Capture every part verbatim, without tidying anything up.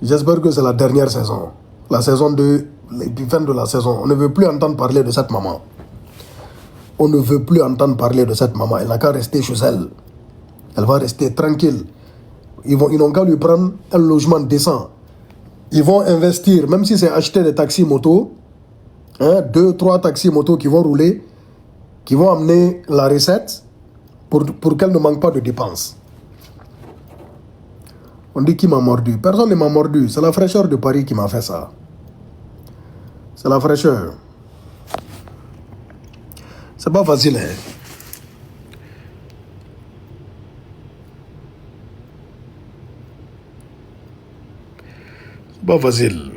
J'espère que c'est la dernière saison. La saison deux, les- du fin de la saison. On ne veut plus entendre parler de cette maman. On ne veut plus entendre parler de cette maman. Elle n'a qu'à rester chez elle. Elle va rester tranquille. Ils vont, ils n'ont qu'à lui prendre un logement décent. Ils vont investir, même si c'est acheter des taxis motos, hein, deux, trois taxis motos qui vont rouler, qui vont amener la recette pour, pour qu'elle ne manque pas de dépenses. On dit qui m'a mordu. Personne ne m'a mordu. C'est la fraîcheur de Paris qui m'a fait ça. C'est la fraîcheur. C'est pas facile, hein. C'est pas facile.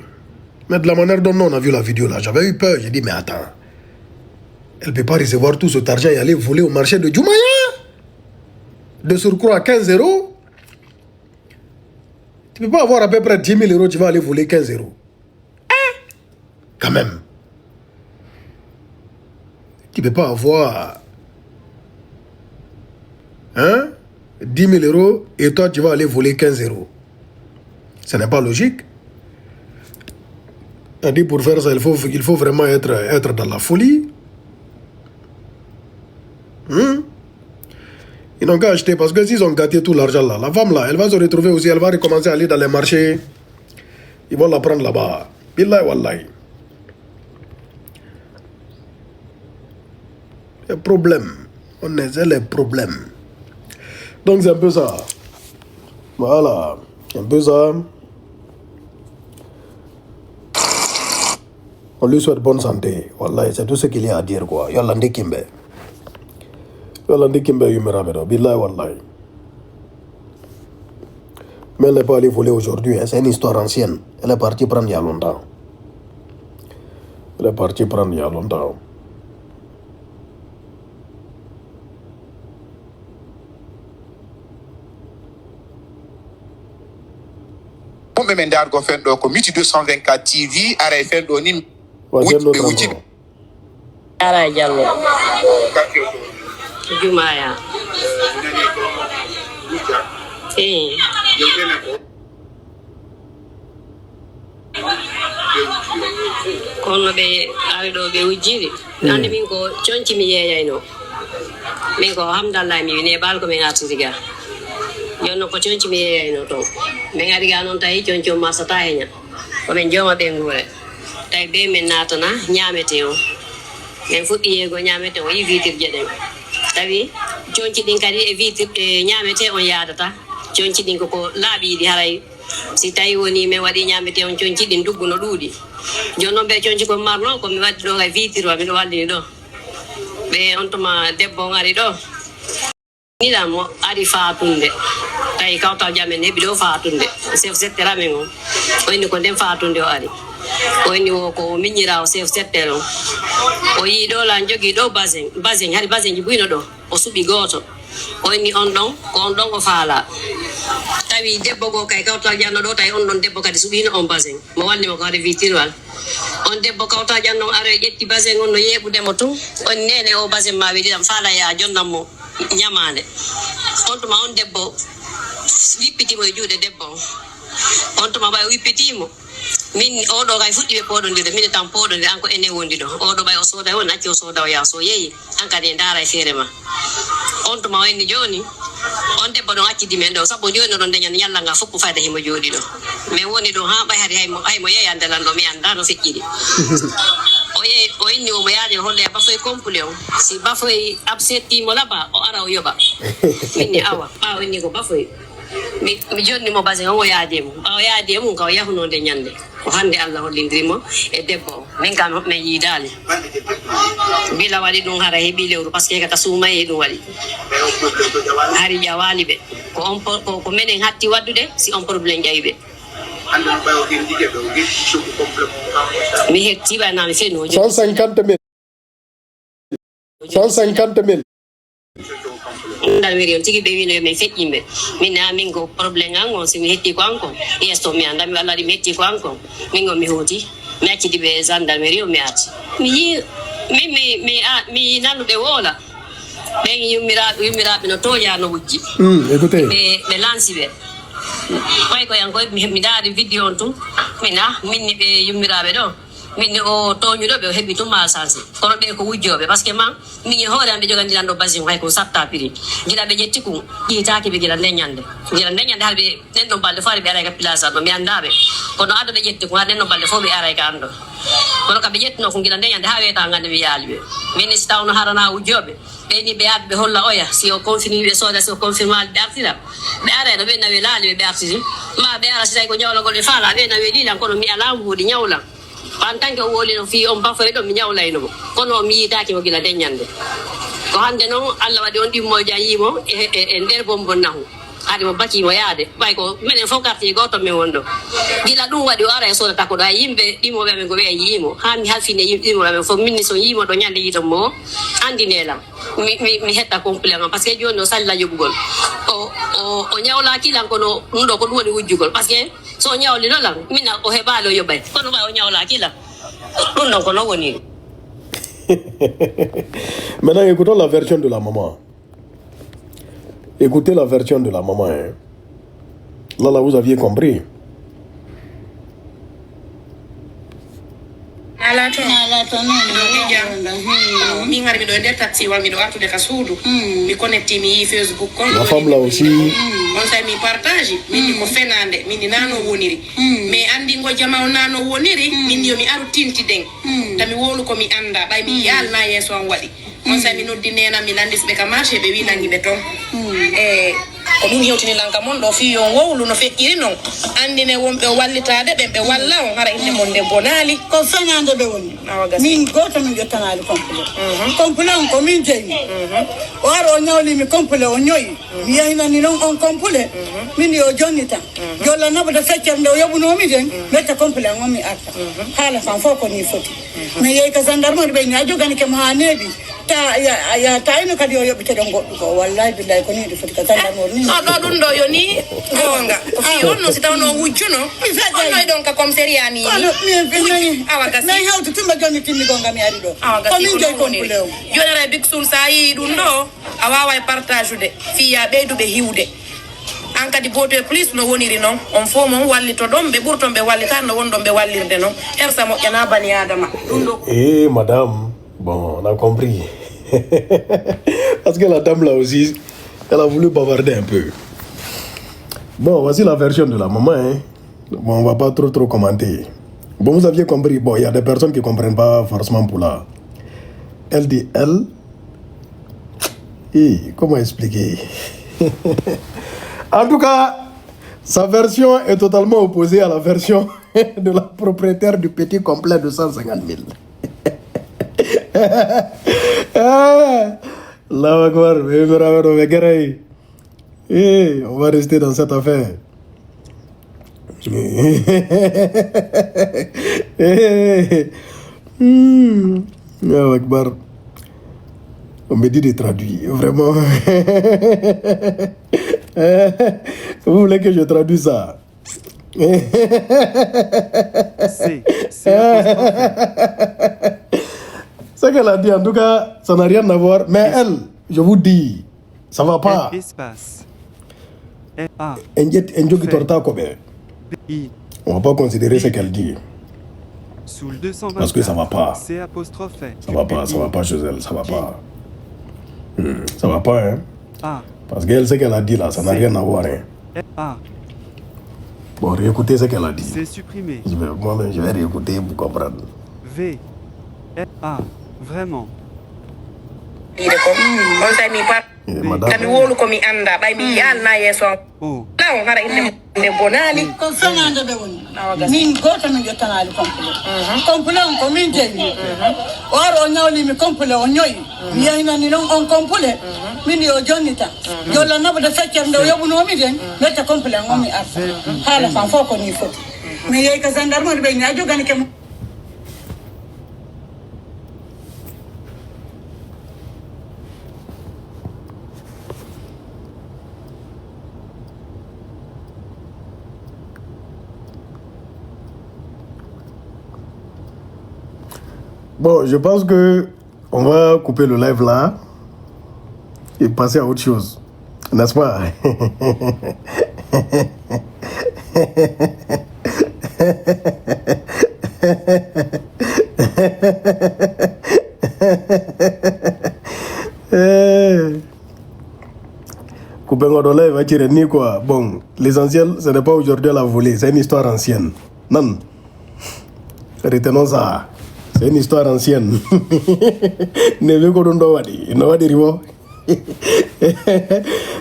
Mais de la manière dont nous, on a vu la vidéo là, j'avais eu peur. J'ai dit, mais attends, elle peut pas recevoir tout cet argent et aller voler au marché de Djoumaya. De surcroît, quinze euros. Tu peux pas avoir à peu près dix mille euros, tu vas aller voler quinze euros. Quand même. Tu peux pas avoir, hein, dix mille euros et toi, tu vas aller voler quinze euros. Ce n'est pas logique. On dit pour faire ça, il faut, il faut vraiment être, être dans la folie. Hmm? Ils n'ont qu'à acheter parce que s'ils ont gâté tout l'argent là, la femme là, elle va se retrouver aussi, elle va recommencer à aller dans les marchés. Ils vont la prendre là-bas. Billahi wallahi. Les problèmes. On est, c'est les problèmes. Donc c'est un peu ça. Voilà. C'est un peu ça. On lui souhaite bonne santé. Wallahi, c'est tout ce qu'il y a à dire, quoi. Yo Allah ndikkinɓe. Yo Allah ndikkinɓe yummiraaɓe ɗo. Billahi wallahi. Mais elle n'est pas allée voler aujourd'hui, hein. C'est une histoire ancienne. Elle est partie prendre il y a longtemps. Elle est partie prendre il y a longtemps. Wonɓe men ndaargo fen ɗo ko Miti deux cent vingt-quatre T V, aray fen ɗo ni. Wa fen ɗo wucci ɓe wucci. Ara Jallo. Jumaya. Eh. Kono ɓe ari ɗo ɓe wujjiri. Ɓe anndi min ko conci mi yeeyaynoo. Min ko Hamdallahi mi wini e baal ko min artiri ga. Jooni non ko conci mi yeeyaynoo toon. Min ari ga noon tawi conci on marsata he ña. Ko min jooma ɓe nguure. Tawi be min naatana ñaamete on. Min fuɗɗi yeeygo ñaamete on, o yii viitirje ɗen. Tawi conci ɗin kadi e viitir-, e ñaamete on yaadata. Conci ɗin ko, ko laaɓi ɗi haray. Si tawi woni min waɗi ñaamete on conci ɗin duggu no ɗuuɗi. Jooni non ɓe conci ko marno, ko mi waɗi ɗo kay viitir wa, miɗo wallini ɗo. Ɓe on tuma debbo on ari ɗo. Miɗan mo ari faatunde. Tawi kawtal jam en heɓi ɗo faatunde. Chef secteur amen on. O inni ko nden faatunde o ari. O inni wo ko o miññiraawo chef secteur on. O yii ɗo lan jogii ɗo basin. Basin, hari basinji buy no ɗo. O suɓi gooto. O inni on ɗon, ko on ɗon o faalaa. Tawi debbo goo kay kawtal janno ɗo, tawi on ɗon debbo kadi suɓiino on basin. Mo walli mo ko hari vitirwal. On debbo kawtal janno on aroy ƴetti basin on no yeeɓude mo tun. On neene o basin ma weli ɗam faalaa ya jonnan mo ñamaande. On tuma on debbo wippiti mo e juuɗe debbo on. On tuma ɓay o wippitii mo. Min, oo ɗoo kay fuɗɗi ɓe pooɗondirde, min e tan pooɗondirde, an ko enen wondi ɗoo. Oo ɗoo ɓay o sooday, woni acci o sooda o yaha, so yehi, an kadi e ndaara e feere ma. On tuma o inni jooni, on debbo ɗon accidi min ɗoo, sabu jooni oɗon ndeña ñalla ngaa fof ko fayda himo jooɗi ɗoo. Min woni ɗoo haa ɓay hari hay mo, hay mo yeeyande lan ɗoo, mi anndaa no feƴƴiri. O yehi, o inni o mo yaade o holloya bafoy complet on. Si bafoy absetti mo laba, o ara o yoɓa. Min ni awa, ɓaawo inni ko bafoy. Mi, mi jonni mo basin on, o yaadi e mum. Ɓaawo yaadi e mum, ka o yahunoo nde ñannde. Ko hannde Alla hollindiri mo e debbo on. Min kam, min yiidaali. Bila waɗi ɗum hara heɓi lewru, parce que kata suumayee ɗum waɗi. Hari ƴawaali ɓe. Ko on po-, ko, ko menen hatti waɗdude, si on problème ƴawi ɓe. Mi hetti ɓay naa mi fenoo. Cent cinquante mille. Cent cinquante mille. Gendarmerie on tigi ɓe wiino yo min feƴƴin ɓe. Min ne, min ko problème an on, si mi hetti ko an kon. Yeeso mi anndaa, mi walla ɗi mi hetti ko an kon. Min on mi hooti. Mi accidi ɓe gendarmerie on, mi arti. Mi yii, mi, mi, mi, a, mi yii nanuɓe woola. Ɓen yummiraaɓe, yummiraaɓe no tooñaa no wujji. Hmm, écoutez. Ɓe, ɓe lansi ɓe. Way ko yan koy, mi, mi daari video on tun. Min, ah, min ni ɓe yummiraaɓe ɗo. Min ni o tooñuɗo ɓe, o heɓi tun maa sansi. Kono ɓe ko wujjooɓe, parce que man, min e hoore am ɓe jogandiran ɗo basin, hay ko satta piri. Gila ɓe ƴetti kun, ƴiitaaki ɓe gila nden ñande. Gila nden ñande, hara ɓe nden ɗon balɗe fof, hara ɓe aray ka place an ɗo, mi anndaa ɓe. Kono ado ɓe ƴetti kun, hara nden ɗon balɗe fof ɓe aray ka an ɗo. Kono ka ɓe ƴettino kun gila nden ñande, haa weeta ngande mi yaali ɓe. Min ni si tawno harana wujjooɓe. Ɓe ni ɓe yaade ɓe holla oya, si o confirme ɓe sooda, si o confirme ɓe artira. Ɓe arayno ɓe nawe laali ɓe, ɓe artiri. Ma ɓe ara si tawi ko ñawlagol ɓe faala, ɓe nawe lilan kono mi alaa mbuuɗi ñawlan. En tant que o woli no fii on bafore ɗo mi ñawlayno mo. Kono mi yiitaaki mo gila nden ñande. Ko hannde non Alla waɗi on ɗimmo jan yii mo e, e, e nder bonbon nahu. Hade mo baki mo yaade. Ɓay ko menen fof quartier gooto men won ɗo. Gila ɗum waɗi o ara e soodata ko ɗo. Ay yimɓe ɗimmoɓe amen ko ɓe yii mo. Haa mi halfine yimɓe ɗimmoɓe amen fof. Min ni so yii mo ɗo ñande yiitan mo o, anndine lan. Mi, mi, mi hetta complet an, parce que jooni o salla yoɓugol. O, o, o ñawlaaki lan, kono ɗum ɗo ko ɗum woni wujjugol. Parce que so o ñawlino lan, min o heɓaali o yoɓay. Kono ɓay o ñawlaaki lan. Ɗum ɗon ko non woni. Maintenant, écoutons la version de la maman. Écoutez la version de la maman, hein. Là, là, vous aviez compris. Ala to. Ala to, non, non, non, non, non. Hmm. Min hari miɗo e nder taxiwal, miɗo artude ka suudu. Hmm. Mi connecti, mi yi Facebook kon. La femme là aussi. Hmm. On sa mi partage, min ni ko fenande, min ni nano woniri. Hmm. Mais andi ngo jama o nano woniri, min ni yo mi aru tinti den. Hmm. Tami wolu ko mi anda, ɓay mi yalna yeeso an waɗi. On sa mi noddi nena, mi landis ɓe ka marché, ɓe wi nangi ɓe ton. E ko ɗum hewtini lan ka mon ɗo, fii yo on wowlu no feƴƴiri non. Andine wonɓe o wallitaade ɓen, ɓe walla on, hara innde mon nde bonaali. Ko fenaande ɓe woni. Awa gasi. Min gooto min ƴettanaali complet. Mhm. Complet on ko min jeyi. Mhm. O ari o ñawli mi complet, o ñoyi. Mi yahinani non on complet. Mhm. Min yo jonnita. Mhm. Jolla naɓude feccere nde o yoɓunoo mi den, mhm, mi ƴetta complet an on mi arta. Mhm. Haala kan fof ko ni foti. Mhm. Mi yehi ka gendarmerie ɓe ni a joganike mo haa neeɓi. Ta, ya, ya, ta ino kadi o yoɓite ɗon goɗɗo ko. Wallahi billahi ko ni ɗi foti ka gendarmerie ni. No ɗo ɗum ɗo yo ni goonga. Ko fii on no si tawno o wujjuno. Mi feƴƴay. On no e ɗon ka commissariat ni. Kono mi, mi nani. Awa gasi. Mi hewti timma jonni timmi goonga mi ari ɗo. Awa gasi. Ko min jeyi complet o. Joni ara e Big Soul sa yii ɗum ɗo. A waaway partagude, fii yaa ɓeyduɓe hiwde. An kadi gooto e plus no woniri non. On fof mon wallitoɗon ɓe ɓurton ɓe wallitaade no wonɗon ɓe wallirde non. Ersa moƴƴanaa bani Aadama. Ɗum ɗo. Eh, madame, bon, on a compris. Parce que la dame là aussi, elle a voulu bavarder un peu. Bon, voici la version de la maman, hein. Bon, on va pas trop, trop commenter. Bon, vous aviez compris. Bon, il y a des personnes qui comprennent pas forcément pour la. Elle dit, elle, et comment expliquer? En tout cas, sa version est totalement opposée à la version de la propriétaire du petit complet de cent cinquante mille. Ah, Allahu Akbar, mais vraiment, mais gars, eh, on va rester dans cette affaire. Hmm. Allahu Akbar. On me dit de traduire, vraiment. Vous voulez que je traduise ça? C'est, c'est apostrophe. Ce qu'elle a dit, en tout cas, ça n'a rien à voir. Mais elle, je vous dis, ça va pas. Espace. F A. En jet, en jogi torta ko ɓe. B I. On va pas considérer ce qu'elle dit. Sous le deux cent vingt-quatre. Parce que ça va pas. C apostrophe. Ça va pas, ça va pas chez elle, ça va pas. Hmm, ça va pas, hein. A. Parce qu'elle, ce qu'elle a dit là, ça n'a rien à voir, hein. F A. Bon, réécoutez ce qu'elle a dit. C'est supprimé. Je vais, moi-même, je vais réécouter pour comprendre. V. F A. Vraiment. Ɗiɗe ko. On sa mi par- Eh, madame. Kadi wowlu ko mi annda, ɓay mi yaalna yeeso an. Oh. Law hara innde nde bonaali. Ko fenaande ɓe woni. Awa gasi. Min gooto min ƴettanaali complet. Mhm. Complet on ko min jeyi. Mhm. O ari o ñawli mi complet, o ñoyi. Mhm. Mi yahinani non on complet. Mhm. Min yo jonnita. Mhm. Jolla naɓude feccere nde o yoɓunoo mi den, mi ƴetta complet an on mi arta. Mhm. Haala kan fof ko ni foti. Mhm. Mi yehi ka gendarmerie ɓe ni a joganike mo. Bon, je pense que on va couper le live là et passer à autre chose. N'est-ce pas? Eh. Coupé ngo ɗo live accire ni quoi. Bon, l'essentiel, ce n'est pas aujourd'hui à la volée, c'est une histoire ancienne. Non. Retenons ça. C'est une histoire ancienne. Ne wi ko ɗum ɗo waɗi. No waɗiri mo.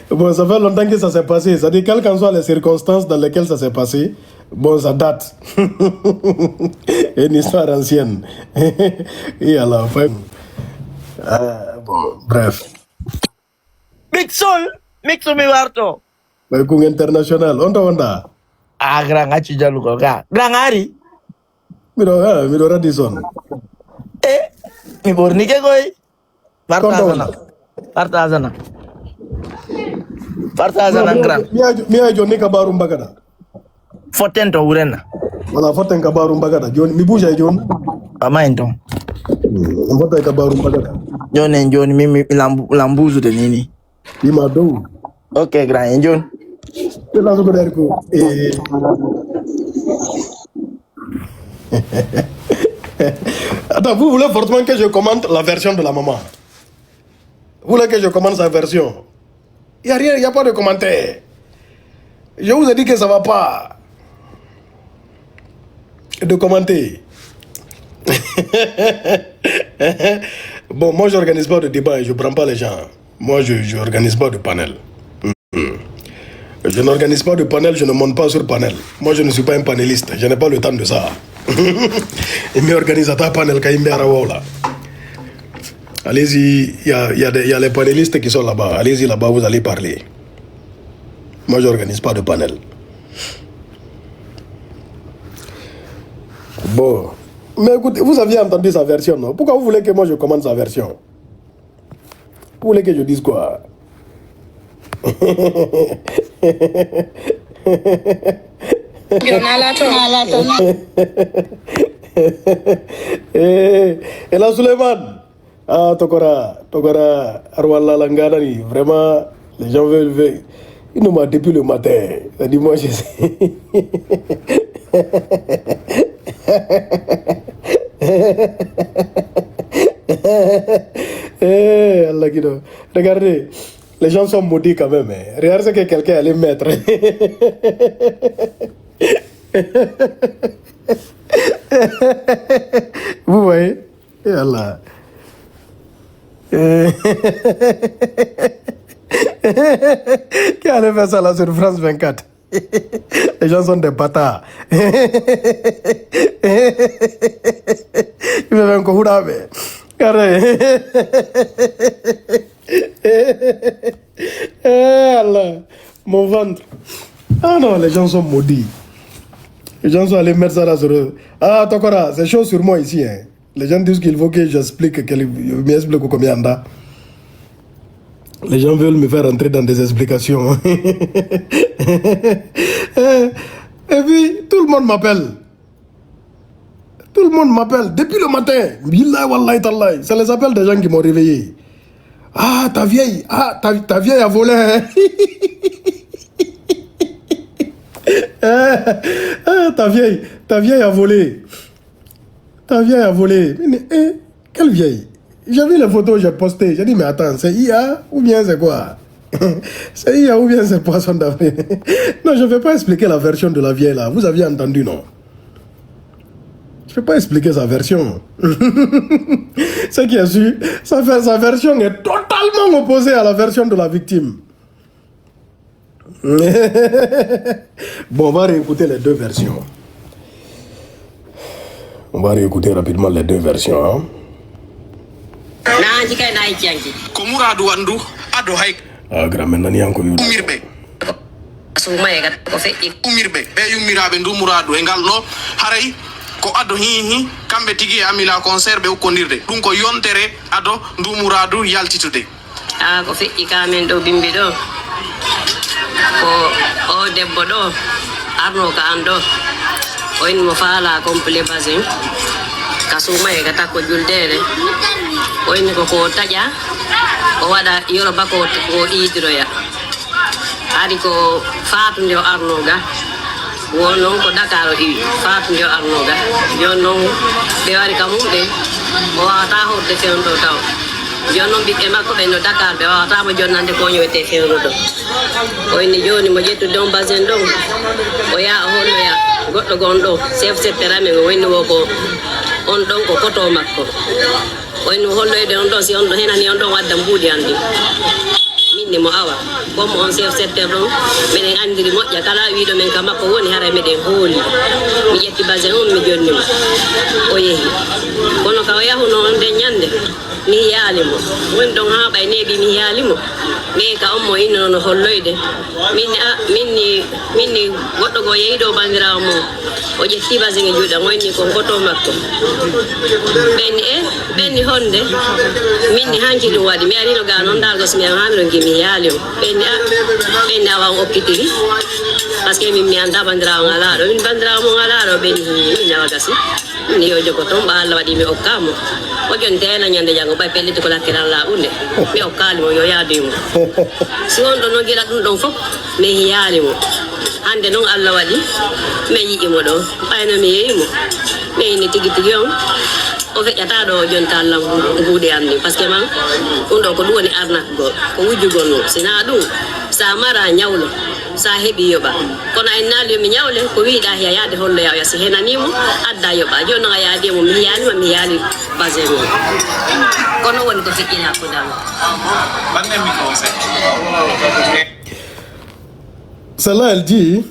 Bon, ça fait longtemps que ça s'est passé. C'est-à-dire, quelles qu'en soient les circonstances dans lesquelles ça s'est passé, bon, ça date. Une histoire ancienne. Et alors, enfin, euh, bon, bref. Big Soul, mix mi warto. Ɓay kun international, on to wonda? Ah, grand, accu jalu ko ga. Grand Hari. Miɗo, ah, miɗo Radisson. Eh, mi ɓornike koy. Partage na. Partage na. Partage na, grand. Mi ajo, mi ajo ni kabaru mbagada. Fotten to wurenna. Wala fotten kabaru mbagada. Joni, mi buja e joni. Ama en ton. Hmm, fotten kabaru mbagada. Joni en joni, mi, mi, mi lambu, lambuzude nini. Ima dow. Ok, grand, en joni. Ɓe laso ko dari ko. Eh. Attends, vous voulez forcément que je commente la version de la maman. Vous voulez que je commente sa version? Il n'y a rien, il n'y a pas de commentaire. Je vous ai dit que ça ne va pas de commenter. Bon, moi, je n'organise pas de débat et je ne prends pas les gens. Moi, je, je n'organise pas de panel. Hmm. Je n'organise pas de panel, je ne monte pas sur panel. Moi, je ne suis pas un panéliste, je n'ai pas le temps de ça. Mi organisata panel ka yimɓe ara wowla. Allez-y, il y a, il y a des, il y a les panélistes qui sont là-bas. Allez-y là-bas, vous allez parler. Moi, je n'organise pas de panel. Bon. Mais écoutez, vous aviez entendu sa version, non? Pourquoi vous voulez que moi je commente sa version? Vous voulez que je dise quoi? Eh, et là, Suleiman. Ah, Tokora, Tokora, Arwalla Langanani, vraiment, les gens veulent, veulent. Ils nous mentent depuis le matin. Ça dit, moi, je sais. Eh, Allah, Guido. Regardez, les gens sont maudits quand même, hein. Regardez ce que quelqu'un allait mettre. Vous voyez? Eh, Allah. Eh. Qui allait faire ça là sur France vingt-quatre? Les gens sont des bâtards. Il me fait un coup d'arrêt. Carré. Eh, Allah. Mon ventre. Ah non, les gens sont maudits. Les gens sont allés mettre ça là sur eux. Ah, Tokora, c'est chaud sur moi ici, hein. Les gens disent qu'il faut que j'explique, que mi explique combien d'heures. Les gens veulent me faire rentrer dans des explications. Eh, et puis, tout le monde m'appelle. Tout le monde m'appelle depuis le matin. Billahi, wallahi, tallahi. C'est les appels des gens qui m'ont réveillé. Ah, ta vieille, ah, ta, ta vieille a volé, hein. Ah, ta vieille, ta vieille a volé. Ta vieille a volé. Mais, eh, quelle vieille? J'ai vu les photos, j'ai posté. J'ai dit, mais attends, c'est I A ou bien c'est quoi? C'est I A ou bien c'est poisson d'avril? Non, je ne vais pas expliquer la version de la vieille là. Vous aviez entendu, non? Je ne vais pas expliquer sa version. Ce qui est sûr, sa, sa version est totalement opposée à la version de la victime. Bon, on va réécouter les deux versions. On va réécouter rapidement les deux versions, hein. Naanji kay nayi jangi. Ko muraadu wanndu ado hay. Ah, grand, men nani yanko yuɗa. Umirɓe. Suumaye gata ko feƴƴi. Umirɓe ɓe yummiraaɓe ndu muraadu e ngal ɗo, haray ko ado hiihi kamɓe tigi e Amila Concert ɓe ukkondirde. Ɗum ko yontere ado ndu muraadu yaltitude. Haa ko feƴƴi ka men ɗo bimbi ɗo, ko o debbo ɗo arno ka an ɗo, o inni mo faala complet basin ka suuma e ka takko juldeere, o inni ko ko taƴa, o waɗa yoroba ko, ko iidiroya. Hari ko faatu nde o arno ga. Won non ko Dakar o iwi, Faatu nde o arnoo ga. Jooni non ɓe wari ka mum ɓe, o waawataa hoɗude fewndo ɗoo taw. Jooni non ɓiɓɓe makko ɓen no Dakar, ɓe waawataa mo jonnande ko o ñowetee fewndo ɗoo. O inni jooni mo ƴettude on basin ɗon, o yaha o holloya goɗɗo gon ɗon, chef secteur amen, o inni wo ko on ɗon ko koto makko. O inni holloyde on ɗon, si on ɗon henani on ɗon wadda mbuuɗi an ɗin. Min ni mo awa, comme on chef secteur ɗon, meɗen anndiri moƴƴa, kala wiiɗo men ka makko woni, haray meɗen hooli. Mi ƴetti basin on, mi jonni mo. O yehi. Kono ka o yahunoo on nden ñannde, mi hiyaali mo. Woni ɗon haa ɓay neeɓi, mi hiyaali mo. Mi ka on mo innono no holloyde. Min ni, a, min ni, min ni goɗɗo goo yehi ɗo banndiraawo mum. O ƴetti basin e juuɗe am, o inni kon koto makko. Ɓen ni, e, ɓen ni honde? Min ni hanki ɗum waɗi. Mi arino ga non ndaargo si mi am haa mi ɗon gimi yaali o. Ɓen ni, a, ɓen ni awa on okkitiri. Parce que min mi anndaa banndiraawo on alaa ɗo. Min banndiraawo mon alaa ɗo, ɓen ni, min awa gasi. Ni yo jogo ton, ɓa Allah waɗi mi okka mo. O jon teena ñande jango, ɓay pelliti ko lakkere Allah ɓurnde. Mi okkaali mo, yo yaadu e mum. Si on ɗon no gila ɗum ɗon fof, mi hiyaali mo. Hande non Allah waɗi, mi yi'i mo ɗo. Ɓayno mi yehi mo. Mi inni tigi tigi on, o feƴƴata ɗo o jonta Allah ngu-, nguuɗe am ni. Parce que man, ɗum ɗo ko ɗum woni arnaque go, ko wujjugol mo. Si naa ɗum, sa mara ñawlo. Sa heɓi yoɓa. Kono a innaali yo mi ñawle, ko wiiɗaa hiya yaade holloyaa oya si henanii mo, addaa yoɓa. Jooni non a yaadi e mo, mi hiyaali ma, mi hiyaali basin o. Kono woni ko feƴƴinaa ko dama. Bannen mi conseil. Celle-là, elle dit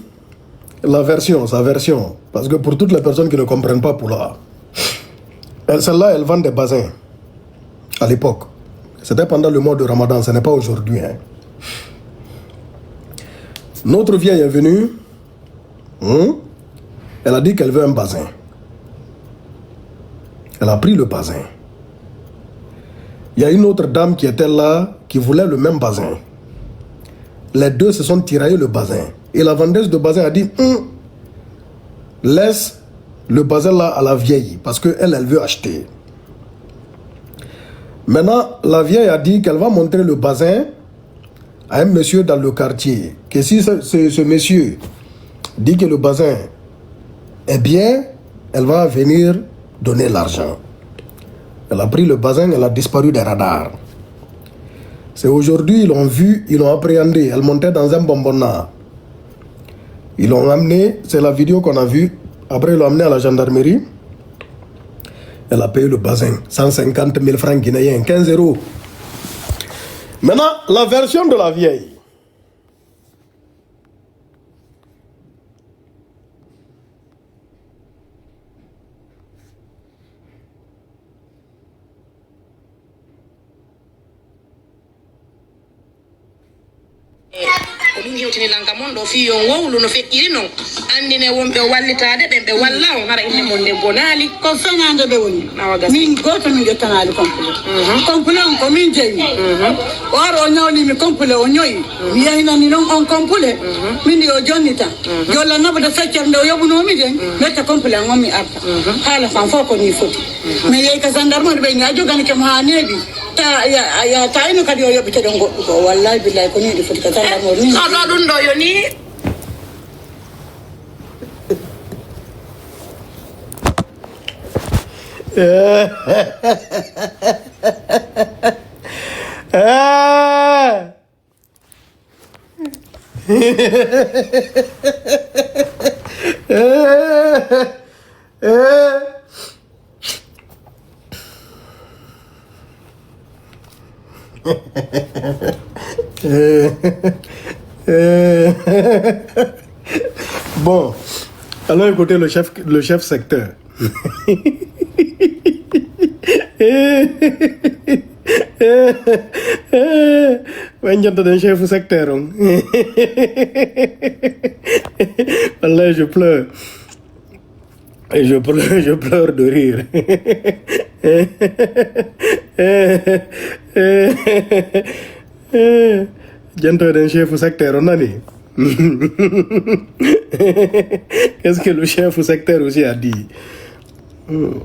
la version, sa version. Parce que pour toutes les personnes qui ne comprennent pas Pulaar, elle, celle-là, elle vend des basins à l'époque. C'était pendant le mois de Ramadan, ce n'est pas aujourd'hui, hein. Notre vieille est venue, hein, elle a dit qu'elle veut un basin. Elle a pris le basin. Il y a une autre dame qui était là, qui voulait le même basin. Les deux se sont tiraillés le basin. Et la vendeuse de basin a dit, hum, laisse le basin là à la vieille, parce que elle, elle veut acheter. Maintenant, la vieille a dit qu'elle va montrer le basin à un monsieur dans le quartier, que si ce, ce, ce monsieur dit que le basin est bien, elle va venir donner l'argent. Elle a pris le basin, elle a disparu des radars. C'est aujourd'hui, ils l'ont vu, ils l'ont appréhendé. Elle montait dans un bonbonna. Ils l'ont amené, c'est la vidéo qu'on a vue. Après, ils l'ont amené à la gendarmerie. Elle a payé le basin, cent cinquante mille francs guinéens, quinze euros. Maintenant, la version de la vieille. Ko ɗum hewtini lan ka mon ɗo fii yo on wowlu no feƴƴiri non. Anndine wonɓe o wallitaade ɓen ɓe walla on, hara inne mon nden bonaali. Ko fenaande ɓe woni. Awa gasi. Min gooto min ƴettanaali complet. Mhm. Complet on ko min jeyi. Mhm. O ari o ñawli mi complet o ñoyi. Mhm. Mi yahinani non on complet. Mhm. Min yo jonnita. Mhm. Jolla naɓude feccere nde o yoɓunoo mi den. Mhm. Mi ƴetta complet an on mi arta. Mhm. Haala kan fof ko nii foti. Mhm. Mi yehi ka gendarmerie ɓe ni a joganike mo haa neeɓi. Ta, ya, ya, ta ino kadi o yoɓite ɗon goɗɗo ko. Wallahi billahi ko nii ɗi foti ka gendarmerie ni. Ɗo, ɗo, ɗum ɗo yo nii. Bon, allons écouter le chef, le chef secteur. Ɓen jontoɗen chef secteur on. Wallahi, je pleure. Je pleure, je pleure de rire. Jontoɗen chef secteur on nani. Qu'est-ce que le chef secteur aussi a dit? Hmm.